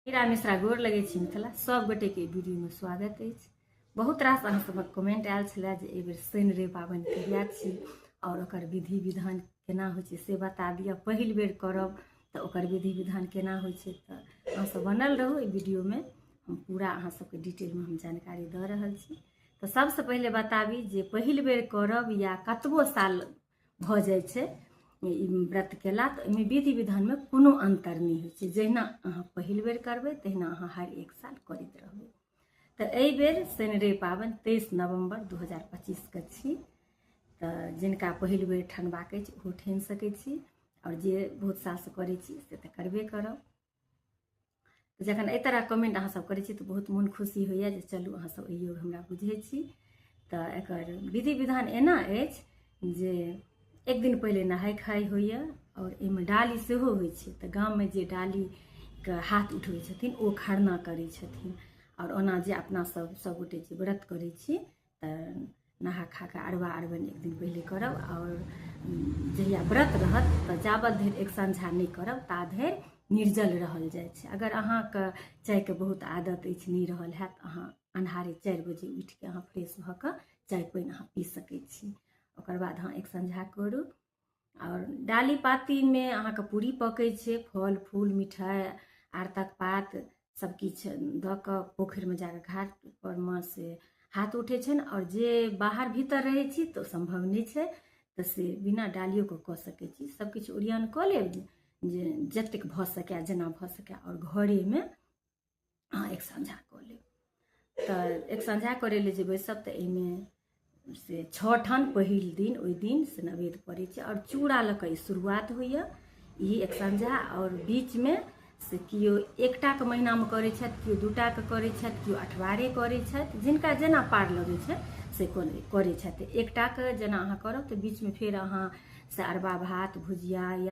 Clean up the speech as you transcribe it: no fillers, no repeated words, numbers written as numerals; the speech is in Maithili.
हीरा मिश्रा गोर लगै छी। मिथिला सब गोटे के वीडियो में स्वागत अछि। बहुत रास अहाँ सबक कमेंट आयल छलै जे एहि बेर शनि रवि पाबनि कहिया छी और ओकर विधि विधान केना होइ छै से बता दिअ, पहिल बेर करब तऽ ओकर विधि विधान केना होइ छै। तऽ अहाँ सब बनल रहू एहि वीडियो में, हम पूरा अहाँ सबके डिटेल में हम जानकारी दऽ रहल छी। तऽ सबसँ पहिले बताबी जे पहिल बेर करब या कतबो साल भऽ जाइ छै ई व्रत केला, तऽ एहिमे विधि विधानमे कोनो अन्तर नहि होइ छै। जहिना अहाँ पहिल बेर करबै तहिना अहाँ हर एक साल करैत रहबै। तऽ एहि बेर शनि रवि पाबनि 23 नवम्बर 2025के छी। तऽ जिनका पहिल बेर ठनबाक अछि ओहो ठानि सकै छी, आओर जे बहुत सालसँ करै छी से तऽ करबे करब। जखन एहि तरह कमेंट अहाँ सब करै छी तऽ बहुत मोन खुशी होइए जे चलू अहाँ सब एहि योग हमरा बुझै छी। तऽ एकर विधि विधान एना अछि जे एक दिन पहिले नहाय खाय होइए आओर एहिमे डाली सेहो होइ छै। तऽ गाममे जे डालीके हाथ उठबै छथिन ओ खरना करै छथिन, आओर ओना जे अपना सब सबगोटे जे व्रत करै छी तऽ नहा खा कऽ अरबा अरबनि एक दिन पहिले करब, आओर जहिया व्रत रहत तऽ जाबत धरि एक संझा नहि करब ता धरि निर्जल रहल जाइ छै। अगर अहाँके चायके बहुत आदत अछि, नहि रहल हैत, अहाँ अन्हारे 4 बजे उठिके अहाँ फ्रेश भऽ कऽ चाय पानि अहाँ पी सकै छी, ओकर बाद अहाँ एक संझा करू। आओर डाली पातीमे अहाँके पूरी पकै छै, फल फूल मिठाइ आरतक पात सब किछु दऽ कऽ पोखरिमे जाकऽ घाट परमे से हाथ उठै छनि। आओर जे बाहर भीतर रहै छी तऽ सम्भव नहि छै, तऽ से बिना डालियोके कऽ सकै छी। सब किछु ओरियान कऽ लेब जे जतेक भऽ सकै जेना भऽ सकै, आओर घरेमे अहाँ एक संझा कऽ लेब। तऽ एक संझा करै लए जे बैसब तऽ एहिमे से 6 ठान पहिल दिन ओहि दिन से नैवेद्य पड़ै छै, आओर चूड़ा लऽ कऽ ई शुरुआत होइए ई एक संझा। आओर बीचमे से केओ एकटाके महीनामे करै छथि, केओ दूटाके करै छथि, केओ अठबारे करै छथि, जिनका जेना पार लगै छै से करै छथि। एकटाके जेना अहाँ करब तऽ बीचमे फेर अहाँ से अरबा भात भुजिया या